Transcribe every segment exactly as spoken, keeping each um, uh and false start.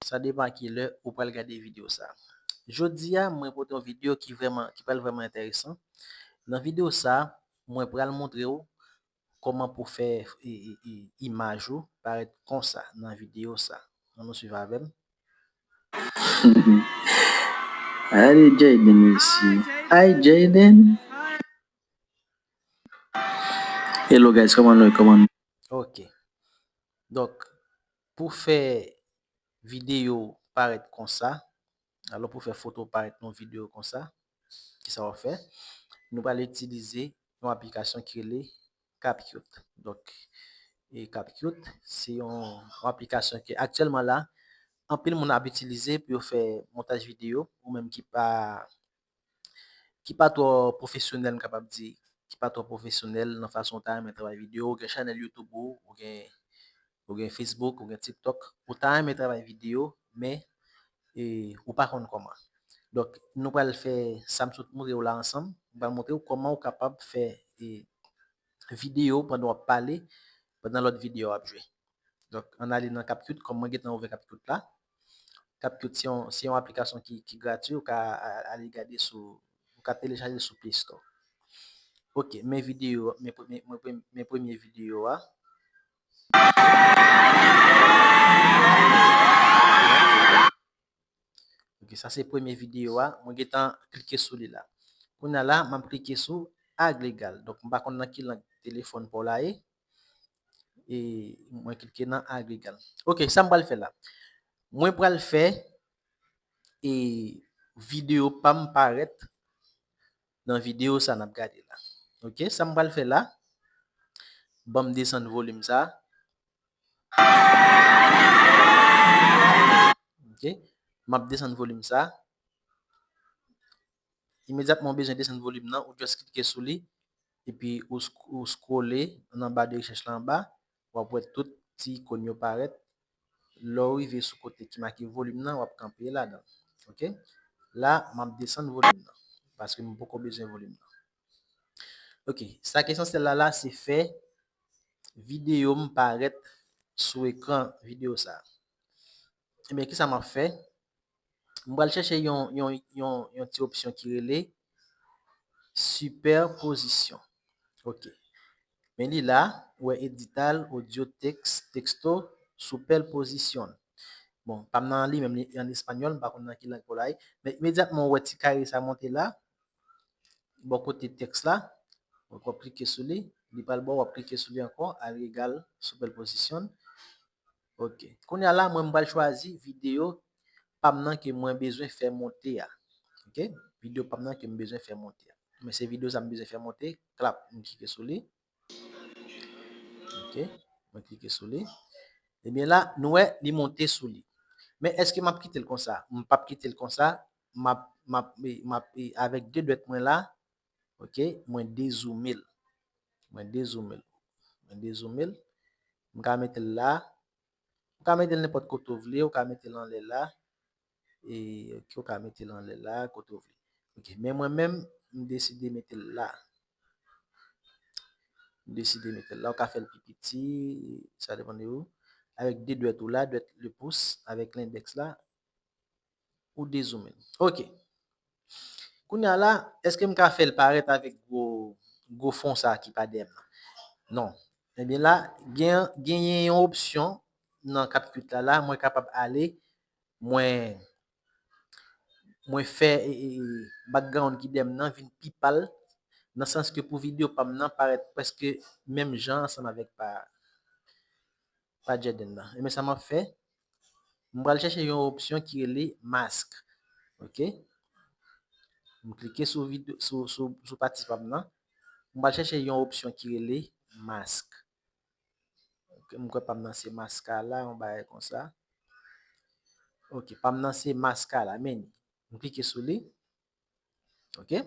Sa depann a ki lè ou pral gade videyo sa. Jodi a, mwen pote yon videyo ki vrèman, ki pral vrèman enteresan. Nan videyo sa, mwen pral montre w kòman pou fè i- i- i- imaj ou parèt konsa nan videyo sa. Ann nou swiv avè m. Allez, Jayden aussi. Hi, Jayden. Hello, guys. Kòman nou ye? Kòman nou? Ok. Donk, pou fè videyo parèt konsa, alò pou fè foto parèt nan videyo konsa, kisa w ap fè? Nou pral itilize yon aplikasyon ki rele CapCut. Donk, e CapCut, se yon, yon aplikasyon ke aktyèlman la, anpil moun ap itilize pou yo fè montaj videyo, ou menm ki pa ki pa twò pwofesyonèl, m kapab di, ki pa twò pwofesyonèl nan fason w ta renmen travay videyo, ou gen chanèl YouTube ou, ou gen ou gen Facebook, ou gen TikTok, ou ta renmen travay videyo, men e, ou pa konn kòman. Donk, nou pral fè sa m sot montre w la ansanm. M pral montre w kòman ou kapab fè e, videyo pandan w ap pale, pandan lòt videyo ap jwe. Donk, ann ale nan CapCut, kòm mwen gentan ouvè CapCut la. CapCut se yon, se yon aplikasyon ki, ki gratui, ou ka a- ale gade sou, ou ka telechaje l sou Play Store. Ok, men videyo, men premye, men premye, men premye videyo a. Ok, sa se premye videyo a. Mwen gentan klike sou li la. Kounye a la, m ap klike sou Ag Legal. Donk, m pa konn nan ki lang telefòn pa w la ye. E mwen klike nan Ag Legal. Ok, sa m pral fè la. Mwen pral fè e videyo pa m parèt nan videyo sa n ap gade la. Ok, sa m pral fè la. Ban m desann volim sa. Ok, m ap desann volim sa. Imedyatman w bezwen desann volim nan, ou just klike sou li, epi ou, ou scrolle nan ba de rechèch la anba, w ap wè tout ti ikòn yo parèt. Lè w rive sou kote ki make volim nan, w ap kanpe ladan. Ok? La, m ap desann volim nan, paske m poko bezwen volim nan. Ok, sa k esansyèl la, la, se fè videyo m parèt sou ekran videyo sa. Ebyen, kisa m ap fè? M pral chèche yon, yon, yon, yon ti opsyon ki rele sipèpozisyon. Ok. Men li la, ou wè edital, audio, text, texto, superposición. Bon, pa m nan li menm, li an espanyòl, m pa konn nan ki lang pou l la ye. Men imedyatman ou wè ti kare sa monte la, bò kote tèks la, donk w ap klike sou li, li pral ba w, w ap klike sou li ankò, al egal superposición. Ok. Kounye a la, mwen m pral chwazi videyo pa m nan ke mwen bezwen fè monte a. Ok? Videyo pa m nan ke m bezwen fè monte a. Men se videyo sa m bezwen fè monte, klap, m klike sou li. Ok, mwen klike sou li. Ebyen la, nou wè, li monte sou li. Men èske m ap kite l konsa? M p ap kite l konsa. M ap, m ap, m ap, avèk de dwèt mwen la, ok, mwen dezoume l. Mwen dezoume l. Mwen dezoume l. M ka mete l la. Ou ka mete l nenpòt kote w vle, ou ka mete l anlè la. E, ok, ou ka mete l anlè la, kote w vle. Ok, men mwen menm, m deside mete l la. M deside mete l la, ou ka fè l pi piti, sa depann de ou. Avèk de dwèt ou la, dwèt le pouce, avèk lendèks la, ou dezoume l. Ok. Kounye a la, èske m ka fè l parèt avèk gwo, gwo fon sa ki pa dèyè m nan? Non. Ebyen la, gen, genyen yon opsyon nan CapCut la, la, mwen kapab ale, mwen, mwen fè e, e, e, background ki dèyè m nan vin pi pal, nan sans ke pou videyo pa m nan parèt prèske menm jan ansanm avèk pa, pa Jayden nan. Ebyen sa m ap fè, m pral chèche yon opsyon ki rele mask. Ok? M klike sou videyo, sou, sou, sou pati pa m nan. M pral chèche yon opsyon ki rele mask. Ok, m kwè pa m nan se mask la, yon bagay konsa. Ok, pa m nan se mask la, men m klike sou li. Ok?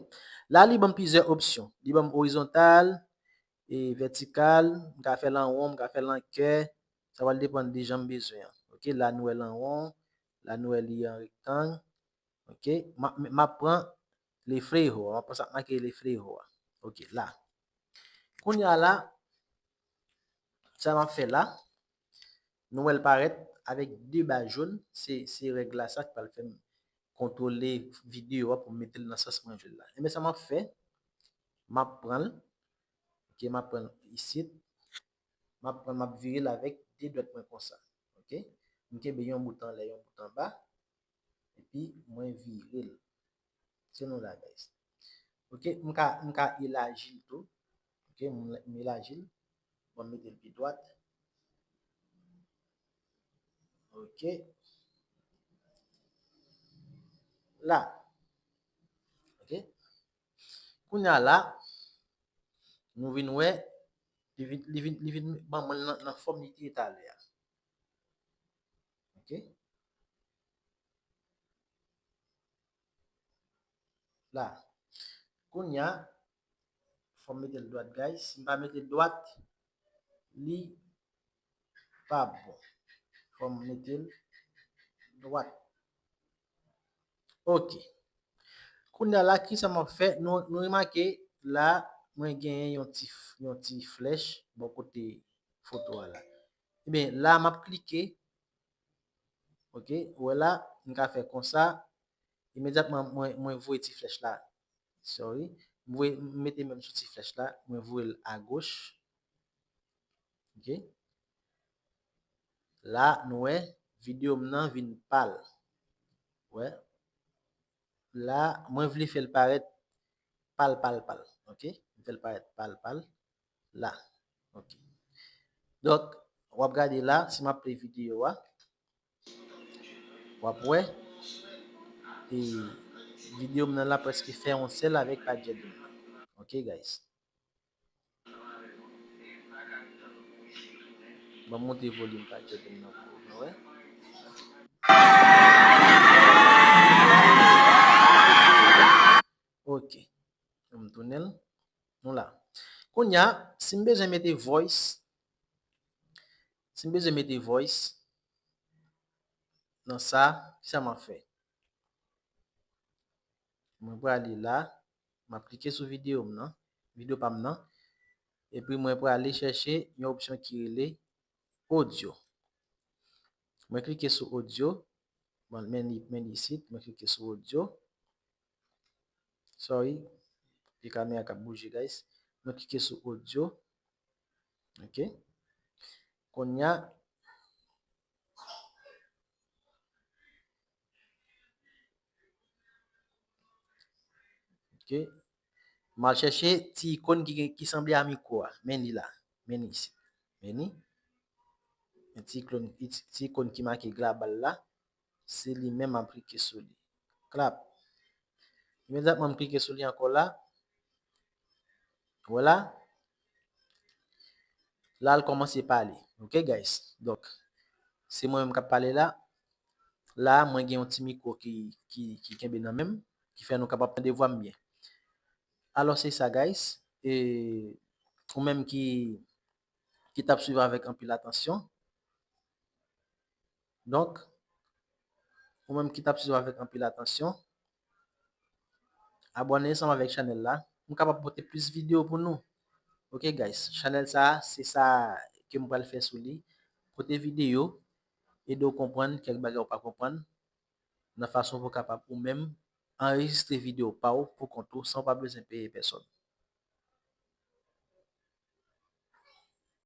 La, li ban m plizyè opsyon. Li ban m orizontal, e vètikal, m ka fè l an won, m ka fè l an kè. Sa pral depann de jan m bezwen an. Ok, la nou wè l an won, la nou wè li an rektang. Ok, m ap, m ap pran le fleho a. M ap pran sa k make le fleho a. Ok, la. Kounye a la, sa m ap fè la, nou wè l parèt avèk de ba jòn, se, se règ la sa ki pral fè m kontwole videyo a pou m mete l nan sans mwen vle l la. Enben, sa m ap fè, m ap pran l, ok, m ap pran l isit, m ap pran l, m ap vire l avèk de dwèt mwen konsa, ok? M kenbe yon bout anlè, yon bout anba, epi mwen vire l. Se nou la, guys. Ok, m ka, m ka elaji l tou. Ok, m, m elaji l. Bon, m mete l pi dwat. Ok. La. Ok. Kounye a la, nou vin wè, li vin, li vin, li vin ban mwen l nan, nan fòm li te ye talè a. Ok. La. Kounye a, fò m mete l dwat, guys. Si m pa mete l dwat, li pa bon. Fò m mete l dwat. Ok. Kounye a la, kisa m ap fè? Nou, nou remake, la, mwen genyen yon ti, yon ti flèch bò kote foto a la. Ebyen, la, m ap klike. Ok, ou wè la, m ka fè konsa. Imedyatman, mwen, mwen voye ti flèch la. Sorry. M voye, m mete men m sou ti flèch la. Mwen voye l agoch. Ok. La, nou wè, videyo m nan vin pal. Wè. La, mwen vle fè l parèt pal, pal, pal. Ok. M fè l parèt pal, pal. La. Ok. Donk, w ap gade la, si m ap play videyo a, w ap wè, e videyo m nan la prèske fè yon sèl avèk pa Djèdou. Ok, guys. Ban m monte volim pa Djèdou nan pou nou wè. Ok. An m tounen l. Nou la. Kounye a, si m bezwen mete voice, si m bezwen mete voice nan sa, kisa m ap fè? Mwen prale la, m ap klike sou videyo m nan, videyo pa m nan, epi mwen prale chèche yon opsyon ki rele audio. Mwen klike sou audio, bon, men li, men li isit, mwen klike sou audio. Sorry, e kamera k ap bouje, guys. Mwen klike sou audio. Ok. Kounye a, ok. M al chèche ti ikòn ki, ki sanble a mikwo a. Men li la. Men li isit. Men li. Yon ti ikòn, ti ikòn ki make glabal la. Se li menm, m ap klike sou li. Klap. Imedyatman m klike sou li ankò la. Vwala. La, l kòmanse pale. Ok, guys? Donk, se mwen menm k ap pale la. La, mwen gen yon ti mikwo ki, ki, ki kenbe nan men m, ki fè nou kapab tande vwa m byen. Alò, se sa, guys. E, ou menm ki, ki t ap swiv avèk anpil atansyon. Donk, ou menm ki t ap swiv avèk anpil atansyon, abòne ansanm avèk chanèl la. M kapab pote plis videyo pou nou. Ok, guys, chanèl sa a, se sa ke m pral fè sou li. Pote videyo, ede w konprann kèk bagay ou pa konprann, nan fason pou w kapab ou menm anrejistre videyo pa w pou kont ou san w pa bezwen peye pèsòn.